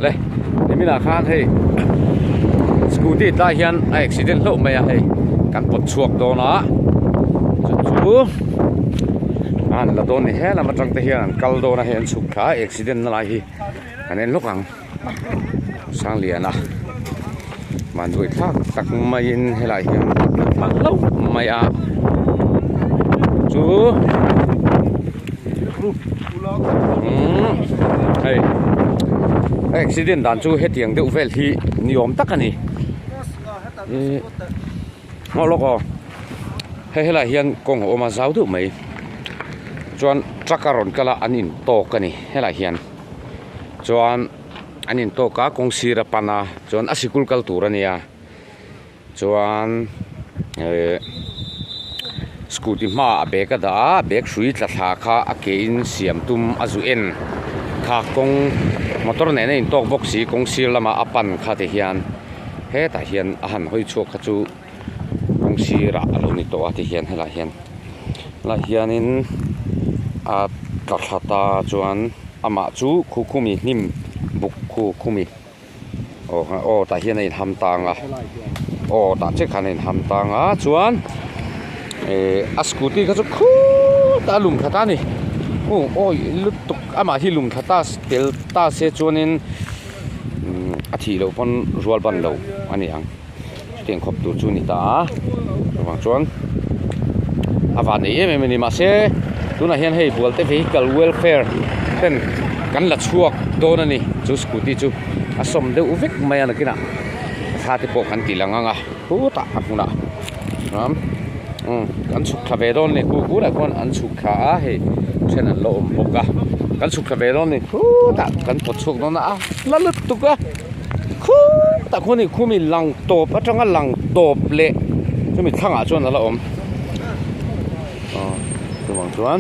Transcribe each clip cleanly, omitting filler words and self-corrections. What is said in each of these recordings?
Le niminah khan hei scooty tlai hian a accident hlauh mai a hei kan pawt chhuak dawn a chu chu an la dawn ni helam atang te hian an kal dawn a hei an chhuk thla a accident na lai hi kan en lawk ang Sangliana mahni thlak tak maiin helaiah hian a hlauh mai a chu umm hei a accident dan chu hetiang deuh vel hi ni awm tak a ni ihh maw lawk aw hei helaiah hian kawng a awm a zau deuh mai chuan truck a rawn kal a an intawk a ni helaiah hian. Chuan an intawk a kawng sir a pan a chuan a sikul kal tur a nia chuan ehh scooty hmaah a bag a dah a a bag hrui tla thla kha a ke in siam tum a zu en kha kawng motor nen a intawk bawk si kawng sir lamah a pan kha ti hian hetah hian a han hawi chhuak kha chu kawng sirah a lo ni tawh a ti hian helaiah hian helaiah hianin a tla thla ta chuan amah chu khu khumi hnim buk khu khumi aw aw tah hian a inham tang a aw tah chiah khan a inham tang a chuan ihh a scooty kha chu khutah a lum thla ta a ni aw awi lutuk amah hi lum thla ta tel ta se chuanin a thih loh pawn rual ban lo a ni ang. Chutiang khawp tur chu a ni ta a chuvang chuan a van nei em em a ni mahse tunah hian hei bualte vehicle welfare ten kan la chhuak dawn a ni chu scooty chu a sawm deuh vek mai a nakinah thla te pawh kan tih lang ang a khutah a hmunah chuan umm an chhuk thla ve dawn a ni khu khurah khuan an chhuk thla a hei then an la awm bawk a kan chhuk thla ve dawn a ni khutah kan pawt chhuak dawn a la lutuk a. Khutah khuan hei khumi lang tawp atanga lang tawp leh chumi thlangah chuan a la awm aw chuvang chuan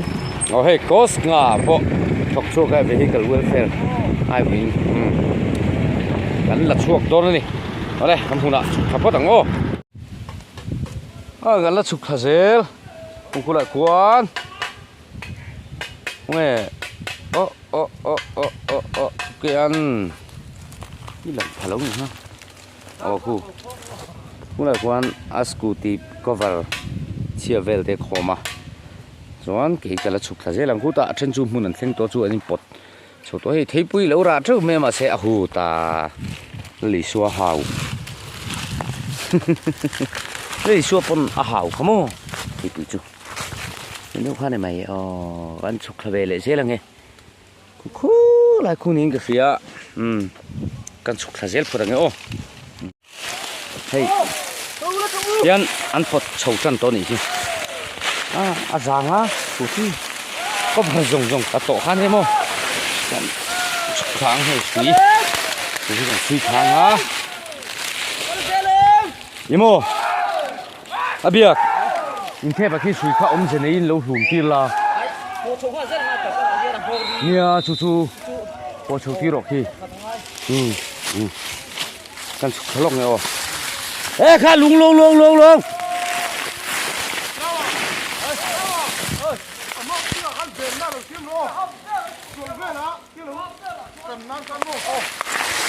aw hei cost nga pawh thawk chhuak a vehicle welfare ai vawiin umm kan la chhuak dawn a ni awle kan hmunah chhuk thla phawt ang aw a kan la chhuk thla zel kawngkhulah khuan nge aw. Aw aw aw aw aw chukian i lang pha lo ni ha aw khu tunah khuan a scooty cover chhia vel te a khawm a chuan kei ka la chhuk thla zel ang khutah a then chu hmun an thleng tawh chu an inpawt chho tawh hei theipui lo rah teuh mai a mahse a hu ta Lalisua hau Lalisua pawn a hau kha maw theipui chu. Ni deuh kha ni mai aw kan chhuk thla ve leh zel ang e khu lai khu niin ka hria umm kan chhuk thla zel phawt ang e aw hei hian an pawt chho tan tawh a nih hi a a zang a scooty cover zawng zawng ka tawh kha nia maw chuan chhuk thla ang hei hrui hrui kan chhui thla ang a ni maw. A biak inthep ah khi hrui kha awmze neiin lo hlum tir la. Nia chu chu pawh chho tir rawh khi. Um um kan chhuk thla lawk nge aw. E kha lung lung lung lung lung.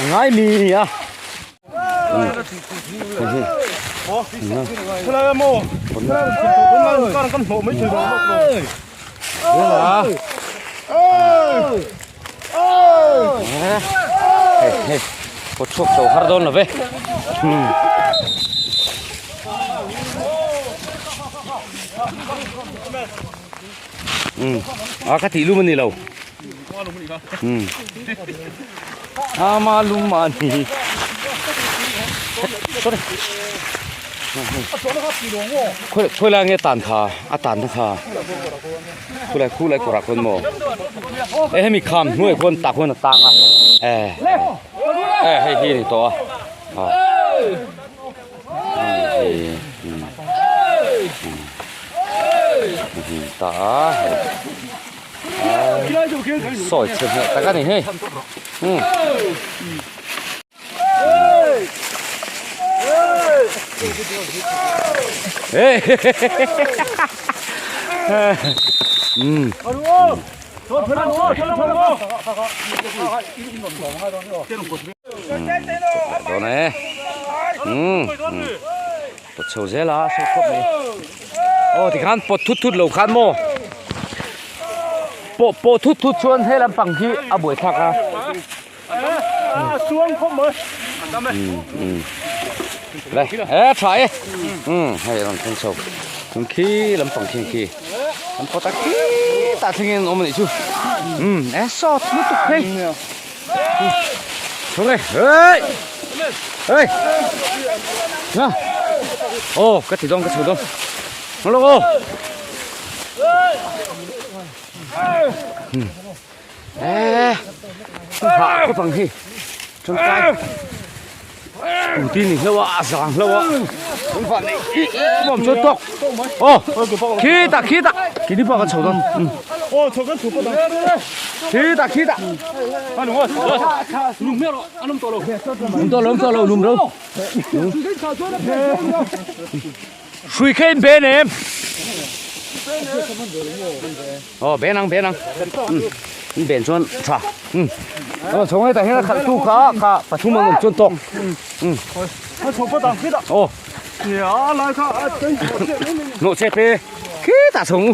Ngai mi a. Pawt chhuak chho har dawn lo ve. A ka tih lum a ni lo. Ama lum a ni. Sorry. Khoi khoi lai nge tan kha a tan na kha. Khu lai khu lai kawrah khawn maw. E hemi kham hnuai khawn tak khawn a tang a. E e hei hi a ni tawh a. Ta a hei. Sawi chhe hneh tak a ni hei. Dawn e. Umm pawt chho zel a saw khawp mai. Aw tikhan pawt thut thut lo khan maw pawh pawh thut thut chuan he lampang hi a buai thlak a. Đây, ê tha e. Hei rawn thleng chho. Chung khi lampang khi khi. An pawt a khi tah thleng in awm a nih chu. E sawt lutuk hei. Chho le. Hey! Hey! Na. Ô, ka ti dawn ka chho dawn. Ngolo ô. Ê, hah khawp ang hi. Tangkai. Scooty ni hlo a, a zang hlo a. Kan van nei i mawm chuan tawk. Aw, khitah khitah. Kini pawh kan chho dawn. Aw, chho kan chho pawh dang. Khitah khitah. Lung hmel rawh, an awm tawh lo. Awm tawh lo, awm tawh lo, lum ro. Hrui kha in ben em? Aw ben ang ben ang in ben chuan tha um aw chho ngai tah hian a khalh tu kha kha pathum ang awm chuan tawk um aw nawh chep e khitah chho ang u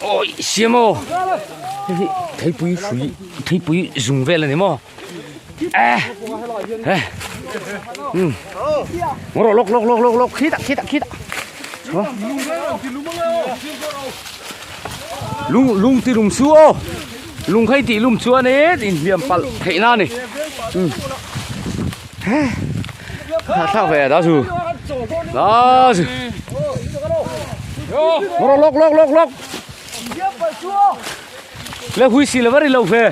awi siam aw hei hi theipui hrui theipui zung vel a ni maw e e um ngaw rawh lawk lawk lawk lawk lawk khitah khitah khitah lung lung ti lum su aw lung kha i tih lum chuan in inhliam palh theih na a ni um he thlak ve da zu da zu ngaw rawh lawk lawk lawk lawk Le hui si lo a ri lo ve.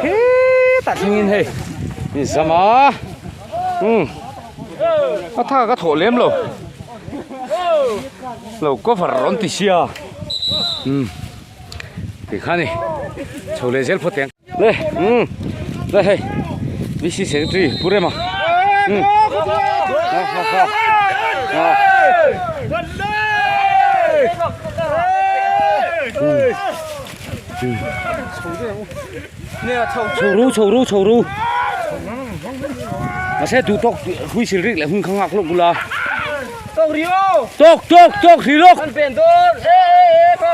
Hetah thlengin hei in zam a um a tha ka thawh lem lo lo cover rawn ti sia um tikhan ni chho leh zel phawt ang. Le um le hei VC secretary pu Rema um ha ha ha ha chho ru chho ru chho ru mahse duh tawk hui sil rik leh hun kha nghak lawk bula Tawk ri aw tawk tawk tawk ri lawk kan pen dawn e e e ka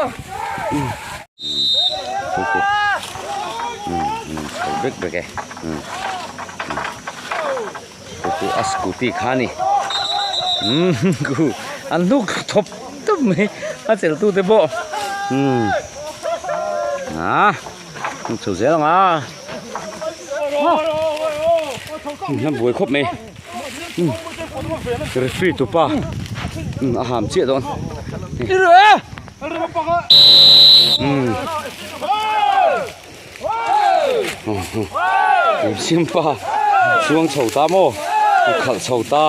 Chho bek bek e chu a scooty kha a ni umm an hnuk thawp tawp mai a chelh tu te pawh umm ah an chho zel ang a a buai khawp mai referee tupa a ham chiah dawn. Simpa chuang chho ta maw khalh chho ta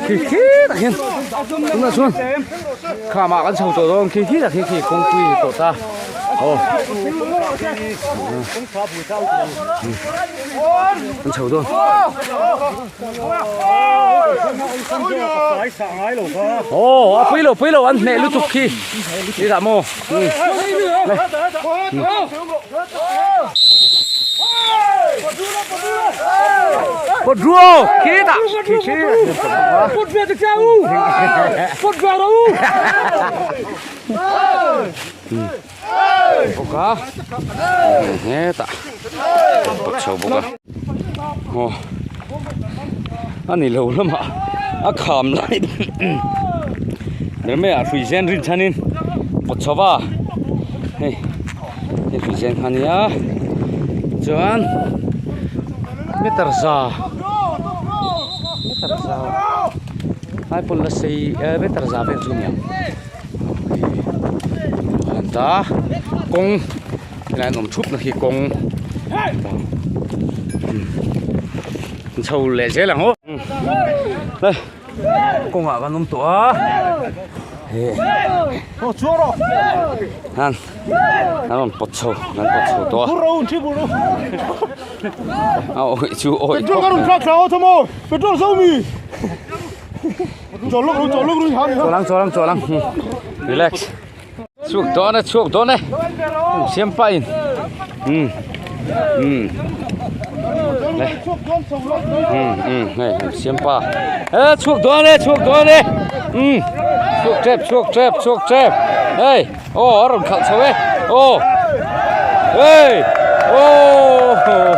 Khi khi tak hian tunah chuan khamah kan chho tawh dawn khi khi tak hi khi kawngpui a ni tawh ta aw kan chho dawn aw a pui lo pui lo an hneh lutuk khi ti dah maw Pot ruo khi ta khi khi Pot ve te cha u Pot ve ro u Boka Nge ta Pot chho boka Ho Ani lo lama a kham lai Ber mai ah hrui zen rin chhanin pot chho va hei hei hrui zen kha ania chuan meter za meter za ai pawn la sei eh meter za vel chu a ni ang han ta kawng helai an awm thup na khi kawng chho leh zel ang aw. Kawngah kan awm tawh a. Han an rawn pawt chho an pawt chho tawh a. A awih chu awih Petrol ka rawn thlak thla aw thawm aw petrol zo mi chawl lawk ru chawl lawk ru ha ni chawl ang chawl ang chawl ang relax chhuak dawn e chhuak dawn e siam pah in um um um um hei siam pa e chhuak dawn e chhuak dawn e um chhuak tep chhuak tep chhuak tep hei aw a rawn khalh chho e aw hei aw.